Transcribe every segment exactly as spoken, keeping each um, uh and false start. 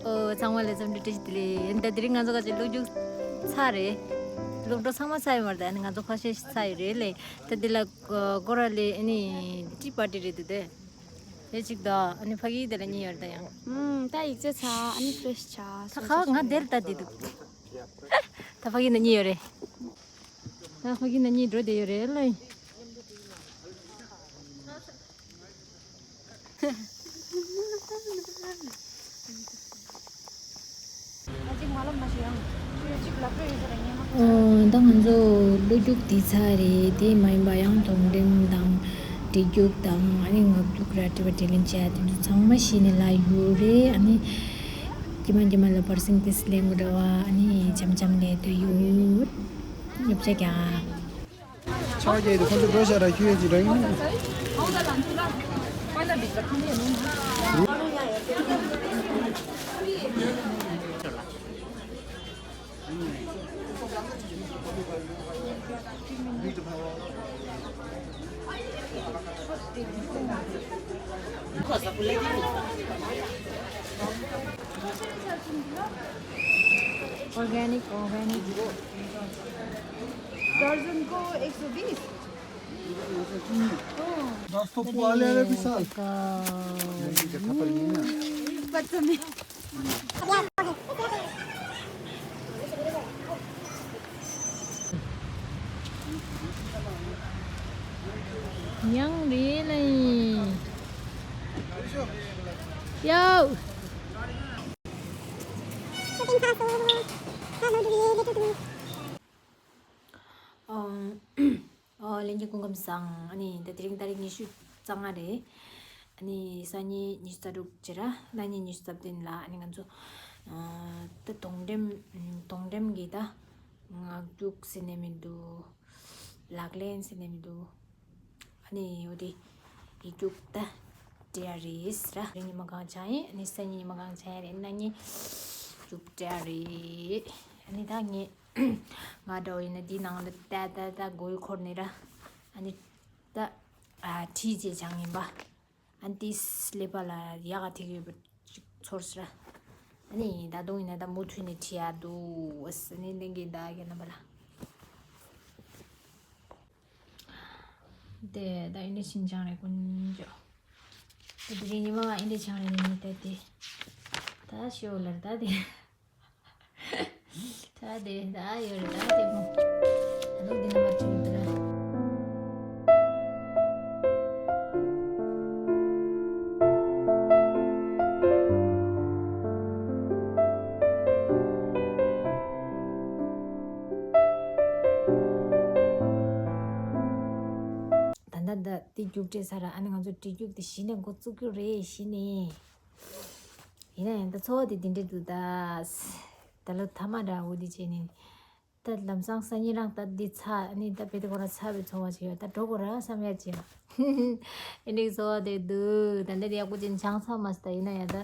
ཨོ། ཚང་མ་ལ་འཚམས་འདྲི་བཀྲ་ཤིས་བདེ་ལེགས། ད་དེ་རིང་ང་ཚོ་ཁ་ཅིག་སློབ་ཞུགས་ཚར་རེད། སློབ་གྲྭ་ཚང་མ་ཚར་ཡོད་མ་རེད། ད་ནི་ང་ཚོ་ཁ་ཤས་ཤིག་ཚར་ཡོད་རེད་ལེ། ད་དེ་ལ་སྐོར་ར་ལེ་ཨ་ནི་ཊི་པར་ཊི་རེད་འདུག་དེ། དེ་གཅིག་དང་ཨ་ནི་ཕ་གི་དེ་ལ་གཉིས་ཡོད་རེད་ད་ཡང་། ཨུམ། ད་ཡིག་ཆ་ཚར། ཨ་ནི་ཕི་རེ་ཤི་ཆགས། ད་ཁ་ང་དེར་ད་དེ་འདུག་ད་ཕ་གི་ན་གཉིས་ཡོད་རེད། ད་ཕ་གི་ན་གཉིས་འགྲོ་བསྡད་ཡོད་རེད་ལེ། ཨོ། ད་ང་ཚོ་སློབ་ཞུགས་འདི་ཚར་རེད། དེ་མ་ཡིན་པ་ཡང་གདོང་འགྲེམས་དང་བྲིས་རྒྱུགས་དང་ཨ་ནི་ངག་རྒྱུགས་ར་དྲི་བ་དྲིས་ལན་བྱས་དེ་ཚོ་ཚང་མ་གཞི་ནས་ལ་ཡོད་རེད། ཨ་ནི་དཀྱིལ་མ་དཀྱིལ་མ་ལ་པར་སེང་ཏེས་ལེན་དགོས་འདྲ་བ། ཨ་ནི་འཆམ་འཆམ་ལས་དུ་ཡོད། ཉོབ་ཆ་རྒྱག་ཕྱག་རྒྱས་དེ་ཁོང་ཚོ་འགྲོ་བཞག་ར་ཁྱོད་ཀྱི་རང་ཡིན། Organic, organic. दर्जनको एक सौ बीस। दस तो पाले रे विशाल। ཡང་རེད་ལ་ཡིན། ཡའོ། ཨོ། ཨོ། ལྷན་རྒྱས་སྐུ་ཁམས་བཟང་། ཨ་ནི་ད་དེ་རིང་ཏ་རིག་ཉི་ཤུ་རྩ་ལྔ་རེད། ཨ་ནི་སང་ཉིན་ཉི་ཤུ་རྩ་དྲུག་བྱེད་ར། གནངས་ཉིན་ཉི་ཤུ་རྩ་བདུན་ལ་ཨ་ནི་ང་ཚོ་ཨ་ད་གདོང་འགྲེམས་གདོང་འགྲེམས་ཀྱི་ད་ངག་རྒྱུགས་ཟེར་ནས་མི་འདུག་ལག་ལེན་ཟེར་ནས་མི་འདུག་ཨ་ནི་འོ་དེ་ཡིག་རྒྱུགས་ད་སྤྲད་ཡ་རེད་ཟེར་ར། རེས་ཉི་མ་གང་བྱ་ཡིན། ཨ་ནི་སང་ཉིན་ཉི་མ་གང་བྱ་ཡ་རེད། གནངས་ཉིན་རྒྱུགས་སྤྲད་ཡ་རེད། ཨ་ནི་ད་ངས་ང་འདྲ་བོ་ཡིན་ན་འདི་ནང་ལ་ཏ་ཏ་ཏ་མགོ་ཡི་འཁོར་ནས་ར། ཨ་ནི་ད་ཨ་ཁྲིད་བྱས་བྱང་ཡིན་པ། ཨ་ནི་ཏིས་ཀླད་པ་ལ་ཡག་ག་ཐེག་ཡོད་པ་ཅིག་ཚོར་སོང་ར། ཨ་ནི་ད་དུང་ཡིན་ན་ད་མུ་མཐུད་ནས་ཁྲིད་ཡ་འདུག་ཨ་ནི་ལྷན་རྒྱས་ད་ག་རྣམ་པ་ལ། དེ་ད་ཨིན་ཌི་ཤིན་ཅང་རེད་དཀོན་མཆོག་ད་དེ་རིང་ཉི་མ་ཨིན་ཌི་ཆང་རེད་ནི་ད་དེ། ད་ཤོ་ལར་ད་དེ། ད་དེ་ད་ཡོད་རེད་ད་དེ་མོ། ད་ལོ་འདི་ན་མ་བྲིས་འདི་ལ། ད་ད་ད་དེ་རྒྱུགས་སྤྲད་ཚར་ར། ཨ་ནི་ང་ཚོ་བྲིས་རྒྱུགས་དེ་གཞི་ནས་འགོ་བཙུགས་རྒྱུ་རེད་གཞི་ནས། ཡིན་ན་ཡང་ད་ཚོར་བ་དེ་འདི་འདྲ་འདུག་ད། ད་ལོ་ཐ་མ་འདྲ་བོ་འདི་བྱས་ནས། ད་ལམ་སང་སང་ཉིན་རང་ད་འདི་ཚར་ཨ་ནི་ད་བེ་དེ་ཁོ་ར་ཚར་བའི་ཚོར་བ་ཅིག་ཡོད། ད་འགྲོ་དགོས་ར་བསམ་ཡ་ཅིག་ཡོད། ཨེ་འདྲའི་ཚོར་བ་དེ་འདུག་ད་འདི་དེ་ཡག་པོ་ཅིག་སྦྱངས་ཚར་མ་སོང་། ད་ཡིན་ན་ཡང་ད་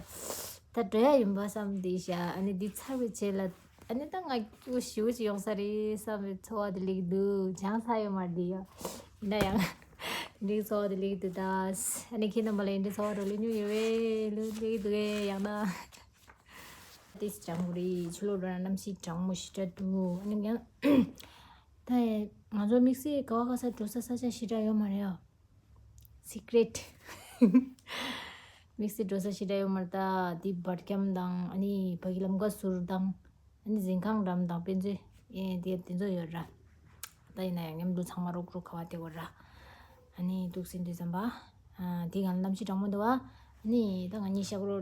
ད་འགྲོ་ཡ་ཡིན་པ་བསམ་བསྡད་ཤག་ཨ་ནི་འདི་ཚར་བའི་རྗེས་ལ་ཨ་ནི་ད་ང་སྐྱིད་པོ་ཞེ་པོ་ཅིག་ཡོང་ས་རེད་བསམ་པའི་ཚོར་བ་དེ་སླེབས་འདུག་སྦྱངས་ཚར་ཡོད་མ་རེད་དེ་ཡ། ཡིན་ན་ཡང་དེ་འདྲའི་ཚོར་བ་དེ་སླེབས་འདུག་ད་ཨ་ནི་ཁྱེད་རྣམ་པ་ལ་ཨེ་འདྲའི་ཚོར་བ་འདྲ་སླེབས་མྱོང་ཡོད་པས་ལོས་སླེབས་འདུག་གས་ཡང་ན། ཏིས་སྦྱང་དགོས་རེད། ཕྱི་ལོགས་འགྲོ་ན་གནམ་གཤིས་གྲང་མོ་ཞེ་དྲག་འདུག་ཨ་ནི་ཡང་ད་ང་ཚོ་དམིགས་བསལ་ག་བ་ག་ས་འགྲོ་ས་ས་ཆ་ཞེ་དྲག་ཡོད་མ་རེད་ཨ། སི་ཀྲེཊ། དམིགས་བསལ་འགྲོ་ས་ཞེ་དྲག་ཡོད་མ་རེད། ད་འདི་འབར་ཁྱམས་དང་ཨ་ནི་ཕ་གི་ལམ་ཀ་ཟུར་དང་ཨ་ནི་གཟིམ་ཁང་འགྲམ་དང་དཔེ་མཛོད་ཨེ་དེ་དེ་ཚོ་ཡོད་ར། ད་ཡིན་ན་ཡང་མཉམ་དུ་ཚང་མ་རུག་རུག་ག་བ་དེ་བར་ར། ཨ་ནི་འདུག་སེ་འདི་ཙམ་པ། ཨ་དེ་གང་གནམ་གཤིས་གྲང་མོ་འདུག་བ། ཨ་ནི་ད་ང་གཉིས་ཤག་རོ་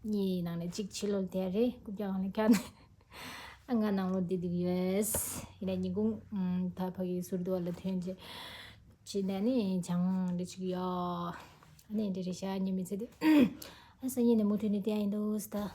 གཉིས་ནང་ནས་གཅིག་ཕྱི་ལོགས་དེ་རེད། རྐུབ་བཀྱག་གང་ནས་ཁྱག་ནས། ཨ་ང་ནང་ལོགས་འདི་འདུག་ཡོད། ཡིན་ན་ཉིན་གུང་ད་ཕ་གི་ཟུར་དུ་བ་ལ་ཐོན་རྗེས་ཕྱི་ནས་ནི་བྱང་འདྲི་ཅིག་ཡོད། ཨ་ནི་འདི་རེད་ཤག་ཉི་མི་ཚེ་འདི། ཨ་སང་ཉིན་ནས་མུ་མཐུད་ནས་བལྟས་ཡིན་འདུག་ཟེར་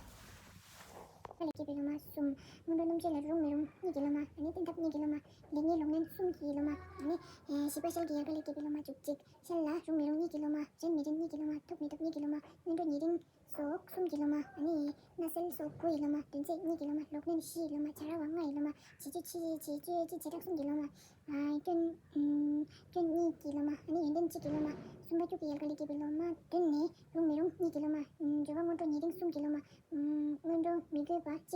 ད། ཀ་ལེགས་སྐྱེས་པའི་སློབ་མ་གསུམ། སྔོན་འགྲོ་སྣུམ་སྤྱོད་ལ་རུང་མི་རུང་གཉིས་ཀྱི་སློབ་མ། ཨ་ནི་བསྟེན་ཐབས་གཉིས་ཀྱི་སློབ་མ། ལེགས་ཉེས་ལོག་གནོན་གསུམ་གྱི་སློབ་མ། ཨ་ནི་ཨེ་བཞི་པ་ཤེལ་གྱི་ཡལ་ག་ལེགས་སྐྱེས་པའི་སློབ་མ་བཅུ་གཅིག་ཤེལ་ལ་རུང་མི་རུང་གཉིས་ཀྱི་སློབ་མ། འཇོན་མི་འཇོན་གཉིས་ཀྱི་སློབ་མ། ཐུབ་མི་ཐུབ་གཉིས་ཀྱི་སློབ་མ། སྔོན་འགྲོ་ཉེ་རིང་སོགས་གསུམ་གྱི་སློབ་མ། ཨ་ནི་སྣ་སེལ་སོགས་དགུ་ཡི་སློབ་མ། དོན་རྩེད་གཉིས་ཀྱི་སློབ་མ། ལོག་གནོན་བཞི་ཡི་སློབ་མ། བྱ་ར་བ་ལྔ་ཡི་སློབ་མ། བྱེད་སྤྱོད་ཕྱི་བྱེད་སྤྱོད་ཀྱི་བྱེ་བྲག་གསུམ་གྱི་སློབ་མ། ཨ་སྐྱོན་ཨམ་སྐྱོན་གཉིས་ཀྱི་སློབ་མ། ཨ་ནི་ཡོན་ཏན་གཅིག་གི་སློབ་མ། གསུམ་པ་སྐྱུག་གི་ཡལ་ག་ལེགས་སྐྱེས་པའི་སློབ་མ་བདུན་ནས་རུང་མི་རུང་གཉིས་ཀྱི་སློབ་མ། ཨམ་འགྱུར་བ་སྔོན་འགྲོ་ཉེ་རིང་གསུམ་གྱི་སློབ་མ། ཨམ་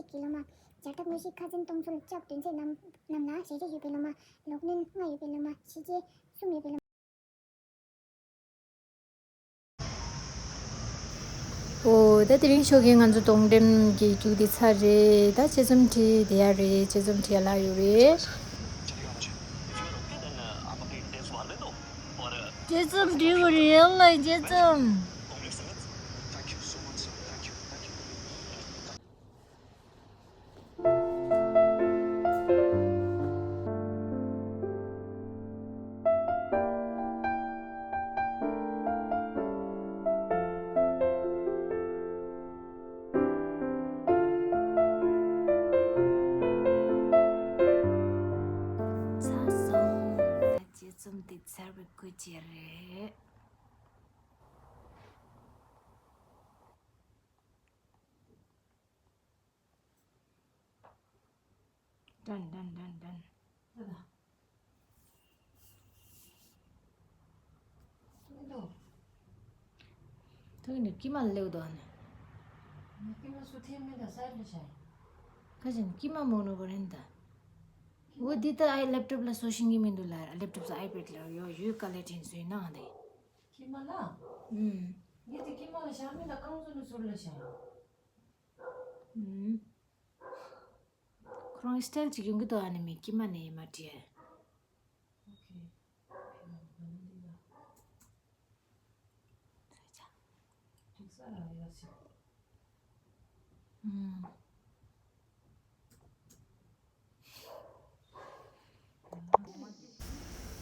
གི་སློབ་མ། བྱ་ཐབས་དངོས་གཞི་ཁ་འཛིན་གཏོང་ཚུལ་སྐྱབས་དོན་ཚན་རྣམས་རྣམས་ལ་ཞལ་བཞེས་ཡོད་པའི་སློབ་མ། ལོག་གནོན་ལྔ་ཡོད་པའི་སློབ་མ། ཕྱི་རྒྱལ་གསུམ་ཡོད་པའི་སློབ་མ། ཨོ་ད་དེ་རིང་ཞོགས་ཀས་ང་ཚོ་གདོང་འགྲེམས་ཀྱི་རྒྱུགས་དེ་ཚར་རེད། ད་དཔྱད་རྩོམ་བྲིས་བསྡད་ཡ་རེད། དཔྱད་རྩོམ་བྲིས་ཡ་ལ་ཡོད་རེད། དཔྱད་རྩོམ་བྲིས་དགོས་རེད། ཡང་ལ་དཔྱད་རྩོམ། ཚར་སོང་། ད་དཔྱད་རྩོམ་དེ་ཚར་བའི་སྐུ་མཁྱེན་རེད། ཏན་ཏན་ཏན་ཏན། ད་ད། མི་འདུག་ཐུག་ནི་ཀི་མ་ལེའུ་དོ་ནི། ཀི་མ་སུ་ཐེ་མི་ད་སར་ལ་ཤ། ཁ་ཅན་ཀི་མ་མོ་ནོ་གོ་རེན་ད། འོ་འདི་ད་ཨའི་ལེབ་ཊོབ་ལ་བཟོ་ཤེས་ཀྱི་མི་འདུག་ལ། ལེབ་ཊོབ་ས་ཨའི་པེཌ་ལ་ཡོད་ཡོད་ཀ་ལེ་ཊིན་སུའི་ནང་དེ། ཀི་མ་ལ། ཨུམ། ངས་དེ་ཀི་མ་ལ་ཤ་མི་ད་རྐང་བཙུགས་ནི་ཟུར་ལ་ཤ། ཨུམ། ཁོ་རང་སི་ཊལ་ཅིག་ཡོང་གི་འདུག་ཨ་ནི་མི་ཀི་མ་ནས་ཡིན་མ་བྲིས།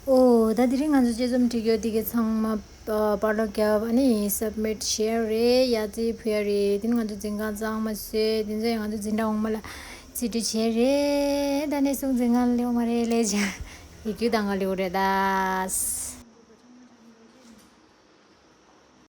ཨོ་ད་དེ་རིང་ང་ཚོ་དཔྱད་རྩོམ་བྲིས་ཡོད་དེ་གི་ཚང་མ་པར་ལོག་རྒྱབ། ཨ་ནི་སབ་མིཊ་བྱས་རེད། ཡ་ཙི་ཕུལ་ཡ་རེད། དེ་ནི་ང་ཚོ་འཛིན་ཁང་གཙང་མ་བཟོས། དེ་ཚོ་ཡང་ང་ཚོ་འཛིན་གྲྭ་འོག་མ་ལ་རྩིས་སྤྲོད་བྱས་རེད། ད་ནས་བཟུང་འཛིན་ཁང་ལ་སླེབས་མ་རེད་ལས་བྱ་ཡི་གུ་དང་ག་ལེའུ་རེད་ད།